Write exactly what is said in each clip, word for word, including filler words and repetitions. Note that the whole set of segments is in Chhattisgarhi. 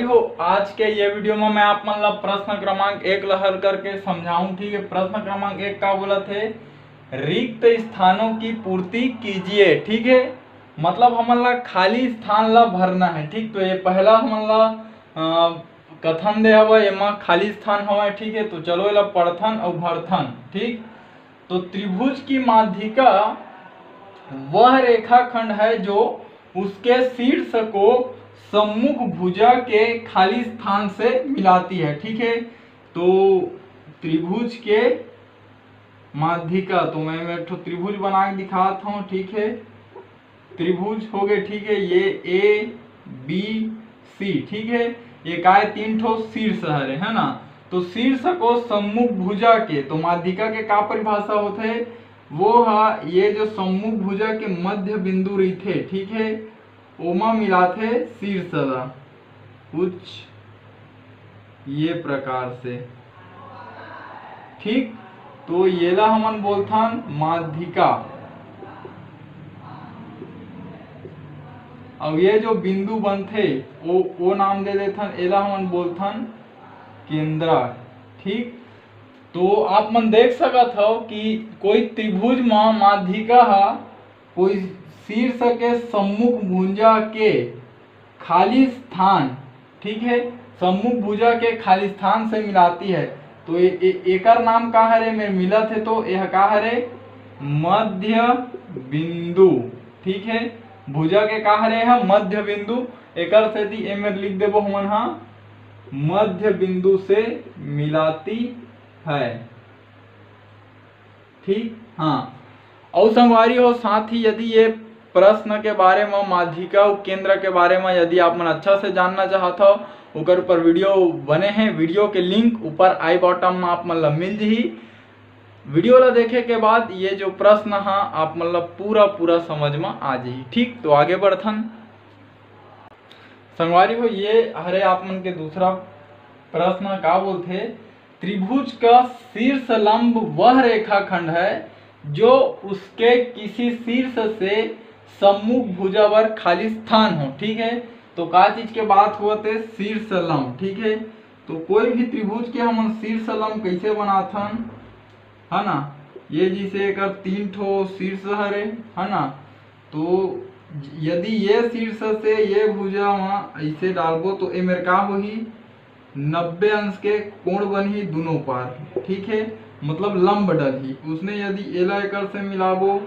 हो, आज के ये वीडियो में मैं आप मन ला प्रश्न क्रमांक एक ल हल करके समझाऊं। ठीक है, प्रश्न क्रमांक एक का बोलत हे, रिक्त स्थानों की पूर्ति कीजिए। ठीक है, मतलब हमन ला खाली स्थान ला भरना है। ठीक, तो ये पहला हमन ला अ, कथन दे हवय, एमा खाली स्थान हवय। ठीक है, तो चलो एला पढ़थन अउ भरथन। ठीक, तो त्रिभुज की माध्यिका वह रेखाखंड है जो उसके शीर्ष को सम्मुख भुजा के खाली स्थान से मिलाती है। ठीक है, तो त्रिभुज के माध्यिका, तो मैं, मैं एक ठो त्रिभुज बना के दिखात हूँ। ठीक है, त्रिभुज हो गए। ठीक है, ये ए बी सी, ठीक है, ये काय तीन ठो शीर्ष हरे, है ना। तो शीर्ष को सम्मुख भुजा के, तो माध्यिका के का परिभाषा होथे? वो हा ये जो सम्मुख भुजा के मध्य बिंदु रहिथे, ठीक है, ओमा मिलाथे शीर्ष ला कुछ ये प्रकार से। ठीक, तो येला हमन बोलथन माध्यिका। अब ये जो बिंदु बनथे, ओ, ओ नाम दे देथन, एला हमन बोलथन केंद्रा। ठीक, तो आप मन देख सकत हव कि कोई त्रिभुज म माध्यिका ह कोई शीर्ष के सम्मुख भुजा के खाली स्थान, ठीक है, सम्मुख भुजा के खाली स्थान से मिलाती है। तो ए, ए, एकर नाम का हरे? मेर मिलत है, तो यह का हरे? मध्य बिंदु। ठीक है, भुजा के का हरे? यह मध्य बिंदु। एकर सेती ए मेर लिख देबो हमन हा, मध्य बिंदु से मिलाती है। ठीक, हाँ। अउ संगवारी हो, साथ ही यदि ये प्रश्न के बारे में, माध्यिका अउ केंद्र के बारे में यदि आप मन अच्छा से जानना चाहत हो, ओकर ऊपर वीडियो बने हैं। वीडियो के लिंक ऊपर आई बॉटम में आप मन ला मिल जही। वीडियो ला देखे के बाद ये जो प्रश्न हा, आप मन ला पूरा पूरा समझ में आ जही। ठीक, तो आगे बढ़थन। संगवारी हो, ये हरे आप मन के दूसरा प्रश्न। का बोलथे? त्रिभुज का शीर्ष लंब वह रेखाखंड है जो उसके किसी शीर्ष से सम्मुख भुजा पर खाली स्थान हो। ठीक है, तो का चीज के बात होवत हे? शीर्ष लंब। ठीक है, तो कोई भी त्रिभुज के हमन शीर्ष लंब कैसे बनाथन, है ना? ये जैसे एकर तीन ठो शीर्ष हरे, है ना? तो यदि ये शीर्ष से ये भुजा वहाँ ऐसे डालबो तो ए मेर का होही? नब्बे अंश के कोण बनही दोनों पार। ठीक है, मतलब लंब डलही। उसने यदि एला एकर से मिलाबो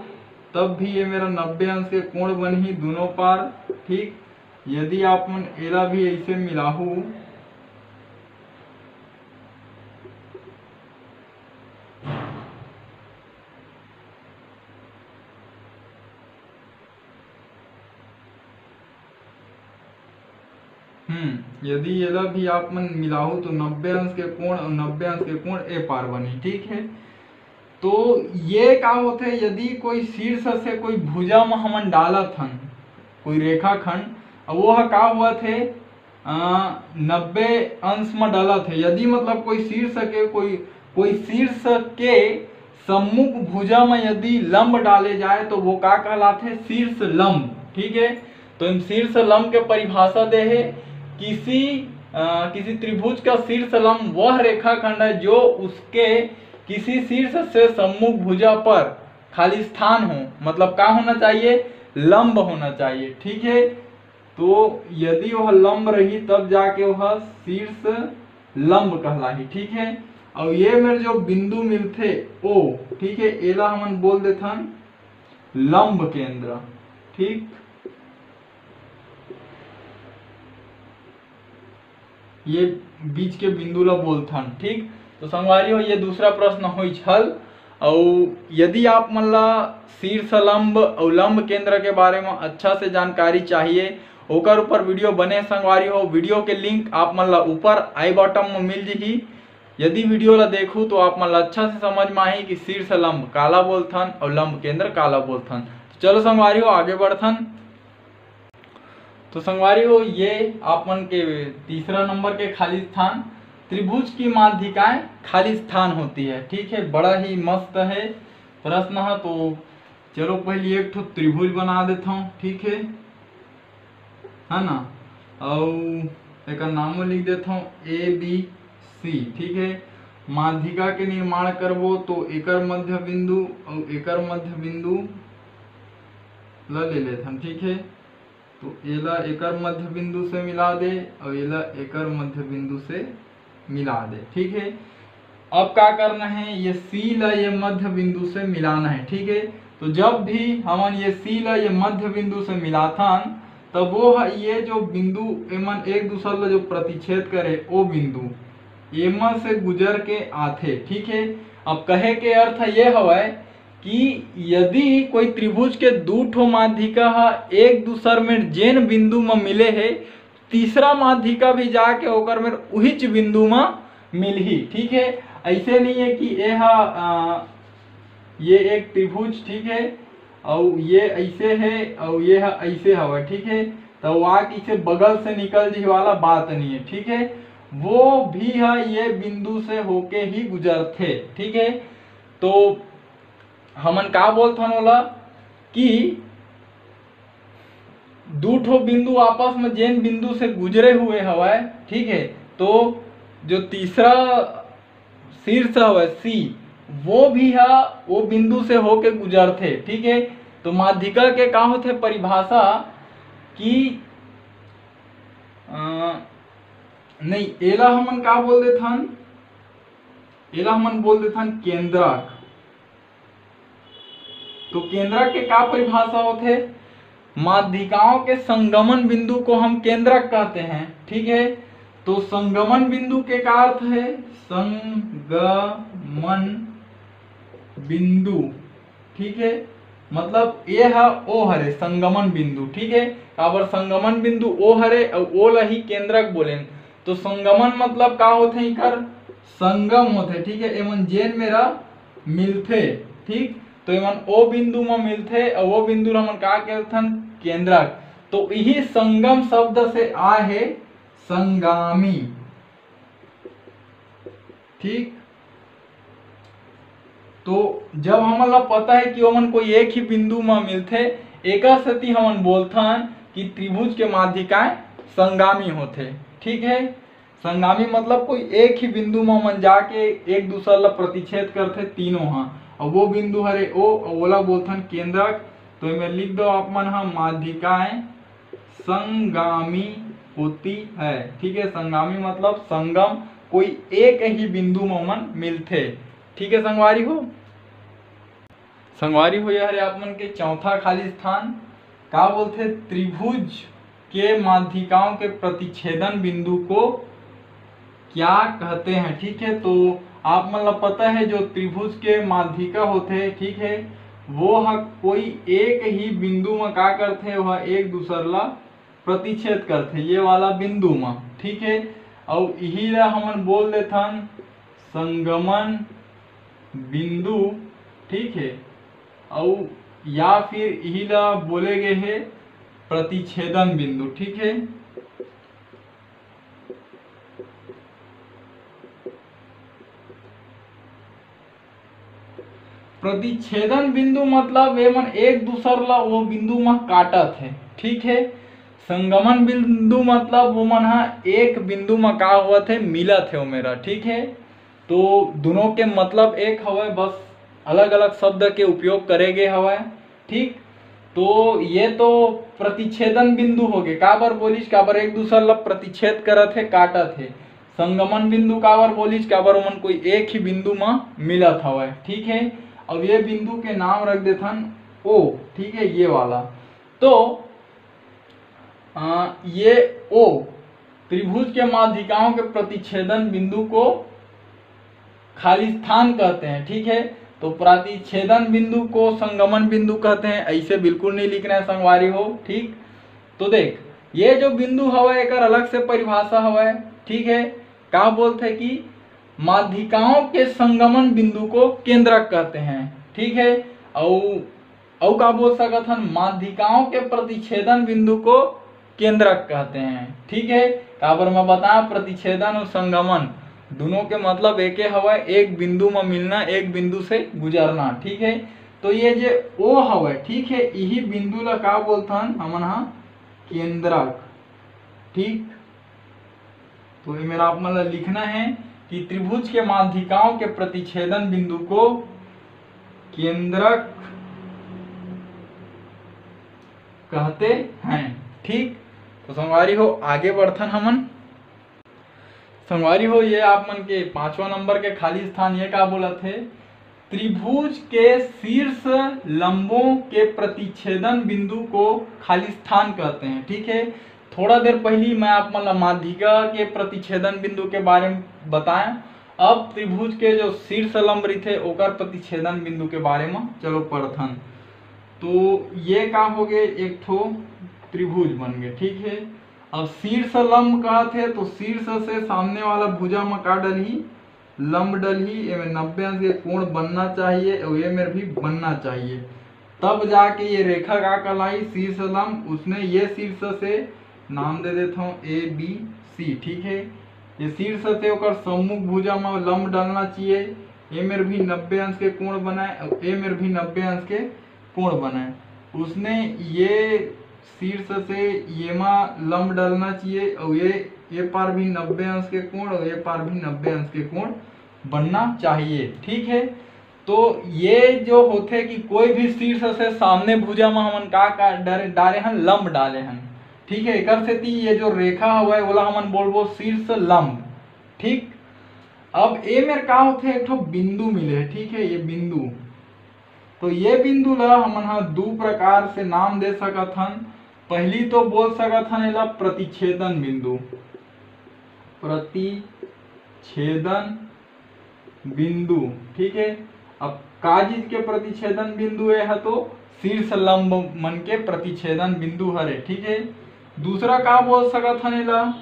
तब भी ये मेरा नब्बे अंश के कोण बनही दोनों पार। ठीक, यदि आप मन एला भी ऐसे मिलाहू, हम्म, यदि एला भी आप मन मिलाहू तो नब्बे अंश के कोण और नब्बे अंश के कोण ए पार बनी। ठीक है, तो ये का होथे, यदि कोई शीर्ष से कोई भुजा में हमन डालत हन कोई रेखाखंड, और वो ह का हुआ थे, नब्बे अंश में डालत है। यदि मतलब कोई शीर्ष के कोई कोई शीर्ष के सम्मुख भुजा में यदि लंब डाले जाए तो वो का कहलाथे? शीर्ष लंब। ठीक है, तो इन शीर्ष लंब के परिभाषा दे है, किसी अ, किसी त्रिभुज का शीर्ष लंब वह रेखाखंड है जो उसके किसी शीर्ष से सम्मुख भुजा पर खाली स्थान हो। मतलब का होना चाहिए? लंब होना चाहिए। ठीक है, तो यदि वह लंब रही तब जाके वह शीर्ष लंब कहलाही। ठीक है, और ये मेर जो बिंदु मिलथे ओ, ठीक है, एला हमन बोल देथन लंब केंद्र। ठीक, ये बीच के बिंदु ला बोलथन। ठीक, तो संगवारी हो, ये दूसरा प्रश्न होइच हल। अउ यदि आप मन ला शीर्ष लंब अउ लंब केंद्र के बारे में अच्छा से जानकारी चाहिए, ओकर ऊपर वीडियो बने संगवारी हो। वीडियो के लिंक आप मन ला ऊपर आई बॉटम में मिल जही। यदि वीडियो ला देखू तो आप मन ला अच्छा से समझ में आही कि शीर्ष लंब काला बोलथन अउ लंब केंद्र काला बोलथन। तो चलो संगवारी हो, आगे बढ़थन। तो संगवारी हो, ये आप मन के तीसरा नंबर के खाली स्थान, त्रिभुज की माध्यिकाएं खाली स्थान होती है। ठीक है, बड़ा ही मस्त है प्रश्न है। तो चलो पहले एक ठो त्रिभुज बना देता हूँ, ठीक है, है ना? और एकर नामो लिख देथों, ए बी सी। ठीक है, माध्यिका के निर्माण करबो तो एकर मध्य बिंदु और एकर मध्य बिंदु ला ले लेथन। ठीक है, तो एला एकर मध्य बिंदु से मिला दे और एला एकर मध्य बिंदु से मिला दे। ठीक है, अब का करना है, ये सी ला ये मध्य बिंदु से मिलाना है। ठीक है, तो जब भी हमन ये सी ला ये मध्य बिंदु से मिलाथन, तब वो ह-, ये जो बिंदु एमन एक दूसर ला जो प्रतिच्छेद करे, वो बिंदु एमा से गुजर के आथे। ठीक है, अब कहे के अर्थ ये हवय कि यदि कोई त्रिभुज के दू ठो माध्यिका ह एक दूसर में जेन बिंदु म मिले हे, तीसरा माध्यिका भी जाके ओकर में उहिच बिंदु म मिलही। ठीक है, ऐसे नहीं है कि ये ह, अ, ये एक त्रिभुज, ठीक है, और ये ऐसे है और ये ह ऐसे हवय। ठीक है, तो वो आके इसे बगल से निकल जी वाला बात नहीं है। ठीक है, वो भी ह ये बिंदु से होके ही गुजरथे। ठीक है, तो हमन का बोलथन ओला कि दू ठो बिंदु आपस में जेन बिंदु से गुजरे हुए हवय, ठीक है, तो जो तीसरा शीर्ष हवय सी, वो भी ह वो बिंदु से होके गुजरथे। ठीक है, तो माध्यिका के का होथे परिभाषा कि, अ, नहीं, एला हमन का बोल देथन, एला हमन बोल देथन केंद्रक। तो केंद्रक के का परिभाषा होथे? माध्यिकाओं के संगमन बिंदु को हम केंद्रक कहते हैं। ठीक है, तो संगमन बिंदु के का अर्थ है? संगमन बिंदु, ठीक है, मतलब ये ह ओ हरे संगमन बिंदु। ठीक है, काबर संगमन बिंदु ओ हरे और ओ ला ही केंद्रक बोलेन। तो संगमन मतलब का होथे? इकर संगम होथे। ठीक है, एमन जेन मेरा मिलथे, ठीक, तो एमन ओ बिंदु म मिलथे और वो बिंदु ला हमन का कहथन? केंद्रक। तो यही संगम शब्द से आए हे संगामी। ठीक, तो जब हमन ला पता है कि ओमन कोई एक ही बिंदु म मिलथे, एकर सेती हमन बोलथन कि त्रिभुज के माध्यिकाएं संगामी होथे। ठीक है, संगामी मतलब कोई एक ही बिंदु म मन जाके एक दूसर ला प्रतिच्छेद करथे तीनों ह, और वो बिंदु हरे ओ, और ओला बोलथन केंद्रक। तो एमे लिख दो आप मन ह, माध्यिकाएं संगामी होती है। ठीक है, संगामी मतलब संगम, कोई एक ही बिंदु म मन मिलथे। ठीक है संगवारी हो, संगवारी हो, ये हरे आप मन के चौथा खाली स्थान। का बोलथे? त्रिभुज के माध्यिकाओं के प्रतिच्छेदन बिंदु को क्या कहते हैं? ठीक है, तो आप मन ला पता है जो त्रिभुज के माध्यिका होथे, ठीक है, वो ह कोई एक ही बिंदु म का करथे, वह एक दूसर ला प्रतिच्छेद करथे, ये वाला बिंदु म। ठीक है, अउ इही ला हमन बोल देथन संगमन बिंदु। ठीक है, अउ या फिर इही ला बोले गए हे प्रतिच्छेदन बिंदु। ठीक है, प्रतिच्छेदन बिंदु मतलब एमन एक दूसर ला वो बिंदु म काटत हे। ठीक है, संगमन बिंदु मतलब वो मन ह एक बिंदु म का होवत हे, मिलत हे ओ मेरा। ठीक है, तो दोनों के मतलब एक हवय, बस अलग-अलग शब्द के उपयोग करे गे हवय। ठीक, तो ये तो प्रतिच्छेदन बिंदु हो गे। काबर बोलिस, काबर एक दूसर ला प्रतिच्छेद करत हे, काटत हे। संगमन बिंदु काबर बोलिस, काबर ओमन कोई एक ही बिंदु म मिलत हवय। ठीक है, अब ये बिंदु के नाम रख देथन ओ। ठीक है, ये वाला। तो अ, ये ओ त्रिभुज के माध्यिकाओं के प्रतिच्छेदन बिंदु को खाली स्थान कहते हैं। ठीक है, तो प्रतिच्छेदन बिंदु को संगमन बिंदु कहते हैं, ऐसे बिल्कुल नहीं लिखना है संगवारी हो। ठीक, तो देख, ये जो बिंदु हवय, एकर अलग से परिभाषा हवय। ठीक है, का बोलथे कि माध्यिकाओं के संगमन बिंदु को केंद्रक कहते हैं। ठीक है, अउ अउ का बोल सकत हन, माध्यिकाओं के प्रतिच्छेदन बिंदु को केंद्रक कहते हैं। ठीक है, काबर मैं बताया, प्रतिच्छेदन और संगमन दोनों के मतलब एके हवय, एक बिंदु म मिलना, एक बिंदु से गुजरना। ठीक है, तो ये जे ओ हवय, ठीक है, इही बिंदु ला का बोलथन हमन ह? केंद्रक। ठीक, तो ये मेरा आप मन ला लिखना है कि त्रिभुज के माध्यिकाओं के प्रतिच्छेदन बिंदु को केंद्रक कहते हैं। ठीक, तो संगवारी हो, आगे बढ़थन हमन। संगवारी हो, ये आप मन के पांचवा नंबर के खाली स्थान, ये का बोलत हे? त्रिभुज के शीर्ष लंबों के प्रतिच्छेदन बिंदु को खाली स्थान कहते हैं। ठीक है, थोड़ा देर पहली मैं आप मन ला माध्यिका के प्रतिच्छेदन बिंदु के बारे में बताएं। अब त्रिभुज के जो शीर्ष लंब रहिथे, ओकर प्रतिच्छेदन बिंदु के बारे में चलो पढ़थन। तो ये का हो गए, एक ठो त्रिभुज बन गए। ठीक है, अब शीर्ष लंब कहत हे, तो शीर्ष से सामने वाला भुजा में का डलही? लंब डलही। एमे नब्बे अंश के कोण बनना चाहिए और ये मेर भी बनना चाहिए, तब जाके ये रेखा का कहलाई? शीर्ष लंब। उसने ये शीर्ष से नाम दे देता हूँ ए बी सी। ठीक है, ये शीर्ष से ओकर सम्मुख भुजा में लंब डलना चाहिए। ए मेर भी नब्बे अंश के कोण बनाए और ए मेर भी नब्बे अंश के कोण बनाए। उसने ये शीर्ष से येमा लंब डलना चाहिए और ये, ये पार भी नब्बे अंश के कोण और ये पार भी नब्बे अंश के कोण बनना चाहिए। ठीक है, तो ये जो होथे कि कोई भी शीर्ष से सामने भुजा में हमन का, का डारे, डारे हन, लंब डाले हन। ठीक है, एकर सेती ये जो रेखा हवय, ओला हमन बोलबो शीर्ष लंब। ठीक, अब ए मेर का होथे, एक ठो बिंदु मिले हे। ठीक है, ये बिंदु, तो ये बिंदु ला हमन ह दू प्रकार से नाम दे सकत हन। पहली तो बोल सकत हन एला प्रतिच्छेदन बिंदु, प्रतिच्छेदन बिंदु। ठीक है, अब का चीज के प्रतिच्छेदन बिंदु ए ह? तो शीर्ष लंब मन के प्रतिच्छेदन बिंदु हरे। ठीक है, दूसरा का बोल सकत हन एला?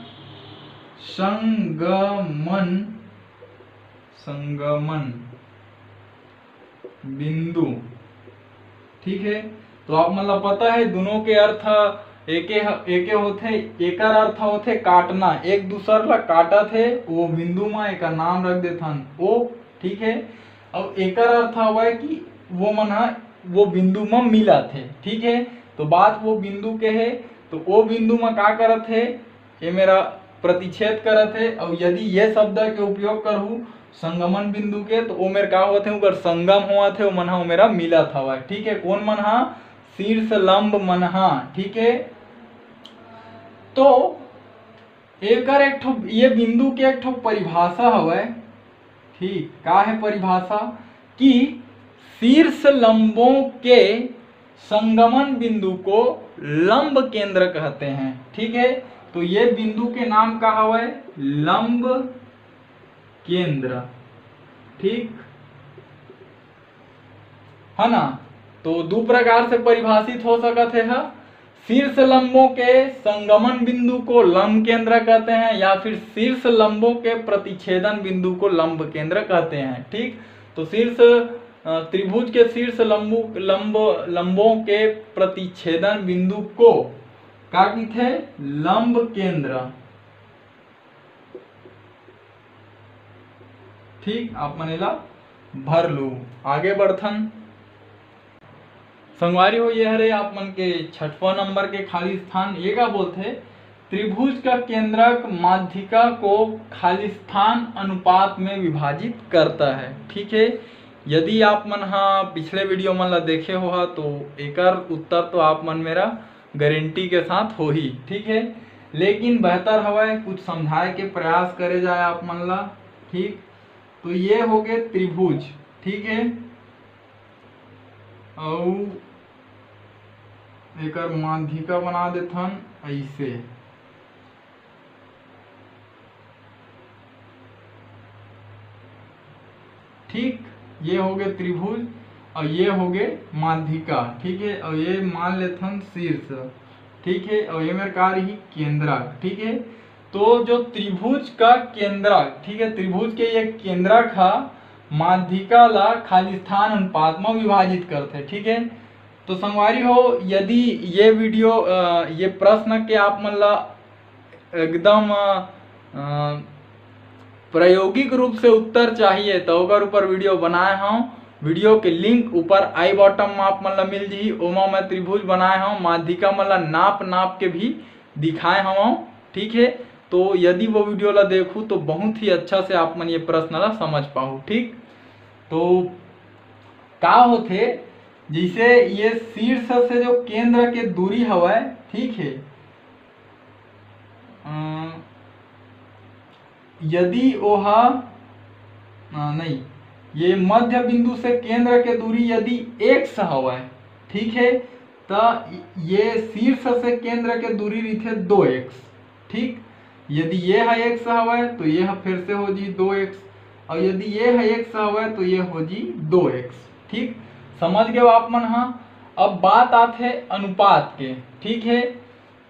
संगमन, संगमन बिंदु। ठीक है, तो आप मन ला पता है, दोनों के अर्थ एके ह-, एके होथे। एकर अर्थ होथे काटना, एक दूसर ला काटत हे, वो बिंदु मा एकर नाम रख देथन ओ। ठीक है, और एकर अर्थ हवय कि वो मन ह वो बिंदु म मिलत हे। ठीक है, तो बात वो बिंदु के है, तो वो बिंदु म का करत हे? ये मेरा प्रतिच्छेद करत हे, और यदि ये शब्द के उपयोग करहूँ संगमन बिंदु के, तो ओ मेर का होत हे? ओकर संगम होवत हे, ओ मन ह ओ मेरा मिलत हवय। ठीक है, कौन मन ह? शीर्ष लंब मन ह। ठीक है, तो एकर एक ठो, ये बिंदु के एक ठो परिभाषा हवय। ठीक, का है परिभाषा? कि शीर्ष लंबों के संगमन बिंदु को लंब केंद्र कहते हैं। ठीक है, तो ये बिंदु के नाम का हवय? लंब केंद्र। ठीक है ना, तो दो प्रकार से परिभाषित हो सकत हे ह। शीर्ष लंबों के संगमन बिंदु को लंब केंद्र कहते हैं या फिर शीर्ष लंबों के प्रतिच्छेदन बिंदु को लंब केंद्र कहते हैं। ठीक, तो शीर्ष, अ, त्रिभुज के शीर्ष लंबु-, लंब, लंबों के प्रतिच्छेदन बिंदु को का कहिथे? लंब केंद्र। ठीक, आप मन एला भर लू। आगे बढ़थन। संगवारी हो, ये हरे आप मन के छठवां नंबर के खाली स्थान। ये का बोलथे? त्रिभुज का केंद्रक माध्यिका को खाली स्थान अनुपात में विभाजित करता है। ठीक है, यदि आप मन हा पिछले वीडियो मन ला देखे हो हा, तो एकर उत्तर तो आप मन मेरा गारंटी के साथ होही। ठीक है, लेकिन बेहतर हवय कुछ समझाए के प्रयास करे जाए आप मन ला। ठीक, तो ये हो गए त्रिभुज। ठीक है, अउ एकर माध्यिका बना देथन ऐसे। ठीक, ये हो गए त्रिभुज और ये हो गए माध्यिका। ठीक है, और ये मान लेथन शीर्ष। ठीक है, और ये मेर का रही? केंद्रक। ठीक है, तो जो त्रिभुज का केंद्रक, ठीक है, त्रिभुज के ये केंद्रक हा माध्यिका ला खाली स्थान अनुपात में विभाजित करथे। ठीक है, तो संगवारी हो, यदि ये वीडियो, अ, ये प्रश्न के आप मन ला एकदम, अ, प्रायोगिक रूप से उत्तर चाहिए, तो ओकर ऊपर वीडियो बनाए हूँ। वीडियो के लिंक ऊपर आई बॉटम में आप मन ला मिल जही। ओमा मैं त्रिभुज बनाए हूँ, माध्यिका मन ला नाप नाप के भी दिखाए हूँ। ठीक है, तो यदि वो वीडियो ला देखहू तो बहुत ही अच्छा से आप मन ये प्रश्न ला समझ पाहू। ठीक, तो का होथे, जैसे ये शीर्ष से जो केंद्र के दूरी हवय, ठीक है, अ, यदि ओहा, अ, नहीं, ये मध्य बिंदु से केंद्र के दूरी यदि एक्स हवय, ठीक है, त ये शीर्ष से केंद्र के दूरी रहिथे दो एक्स। ठीक, यदि ये ह एक्स हवय तो ये ह फिर से हो जी दो एक्स, और यदि ये ह एक्स हवय तो ये हो जी दो एक्स। ठीक, समझ गए आप मन? हाँ, अब बात आत है अनुपात के। ठीक है,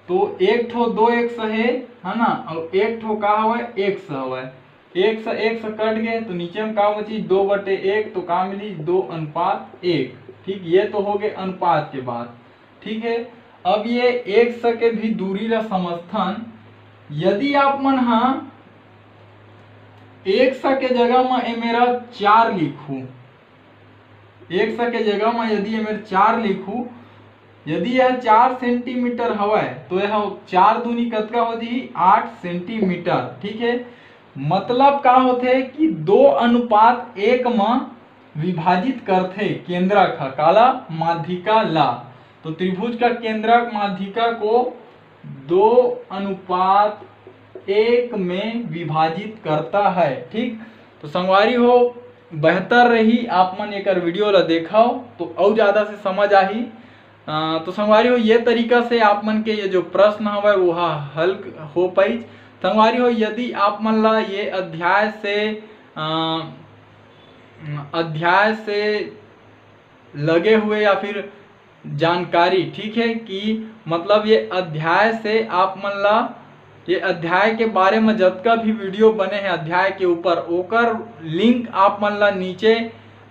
तो एक ठो दो एक्स है, है ना, और एक ठो का हवय, एक्स हवय। एक्स एक्स कट गए तो नीचे में का बची, दो बटे एक, तो का मिली, दो अनुपात एक। ठीक, ये तो हो गए अनुपात के बात। ठीक है, अब ये एक्स के भी दूरी ला समझथन। यदि आप मन हा एक्स के जगह म ए मेरा चार लिखू, एक्स के जगह म यदि ए मेर चार लिखू, यदि यह चार सेंटीमीटर हवय तो यह चार दूनी कतका हो जाही, आठ सेंटीमीटर। ठीक है, मतलब का होथे कि दो अनुपात एक म विभाजित करथे केंद्रक ह, काला, माध्यिका ला। तो त्रिभुज का केंद्रक माध्यिका को दो अनुपात एक में विभाजित करता है। ठीक, तो संगवारी हो, बेहतर रही आप मन एकर वीडियो ला देखव तो अउ ज़्यादा से समझ आही। अ, तो संगवारी हो, ये तरीका से आप मन के ये जो प्रश्न हवय वो हा हल हो पाइस। संगवारी हो, यदि आप मन ला ये अध्याय से, अ, अध्याय से लगे हुए या फिर जानकारी, ठीक है, कि मतलब ये अध्याय से आप मन ला, ये अध्याय के बारे में जतका भी वीडियो बने हैं अध्याय के ऊपर, ओकर लिंक आप मन ला नीचे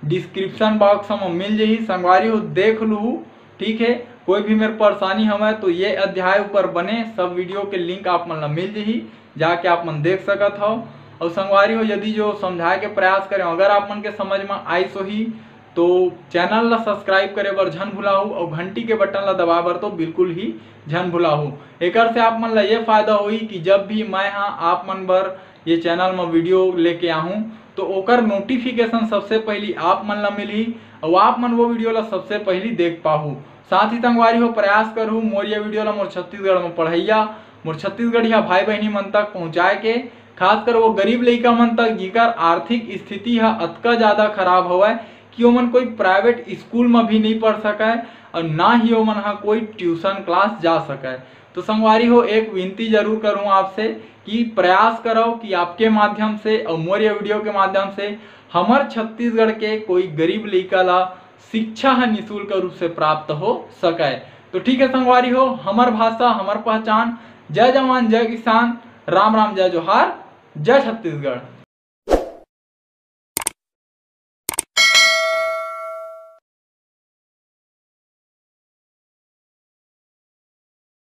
डिस्क्रिप्शन बॉक्स में मिल जाही। संगवारी हो, देख लूहू। ठीक है, कोई भी मेर परेशानी हवय तो ये अध्याय ऊपर बने सब वीडियो के लिंक आप मन ला मिल जाही, जाके आप मन देख सकत हव। और संगवारी हो, यदि जो समझाए के प्रयास करें, अगर आप मन के समझ में आइस होही तो चैनल ला सब्सक्राइब करे बर झन भुलाहू और घंटी के बटन ला दबाए बर तो बिल्कुल ही झन भुलाहू। एकर से आप मन ला ये फायदा होही कि जब भी मैं हा आप मन बर ये चैनल में वीडियो लेके आहूँ तो ओकर नोटिफिकेशन सबसे पहली आप मन ला मिलही और आप मन वो वीडियो ला सबसे पहली देख पाहू। साथ ही संगवारी हो, प्रयास करहू मोर ये वीडियो ला मोर छत्तीसगढ़ में पढ़ैया, मोर छत्तीसगढ़िया भाई बहिनी मन तक पहुँचाए के, खासकर वो गरीब लइका मन तक जिकर आर्थिक स्थिति ह अतका ज़्यादा खराब हवय कि ओमन कोई प्राइवेट स्कूल में भी नहीं पढ़ सकय और ना ही ओमन ह कोई ट्यूशन क्लास जा सकय। तो संगवारी हो, एक विनती जरूर करूँ आपसे कि प्रयास करव कि आपके माध्यम से और मोर ये वीडियो के माध्यम से हमर छत्तीसगढ़ के कोई गरीब लइका ला शिक्षा ह निशुल्क रूप से प्राप्त हो सकय। तो ठीक है संगवारी हो, हमर भाषा, हमर पहचान। जय जवान, जय किसान, राम राम, जय जोहार, जय छत्तीसगढ़।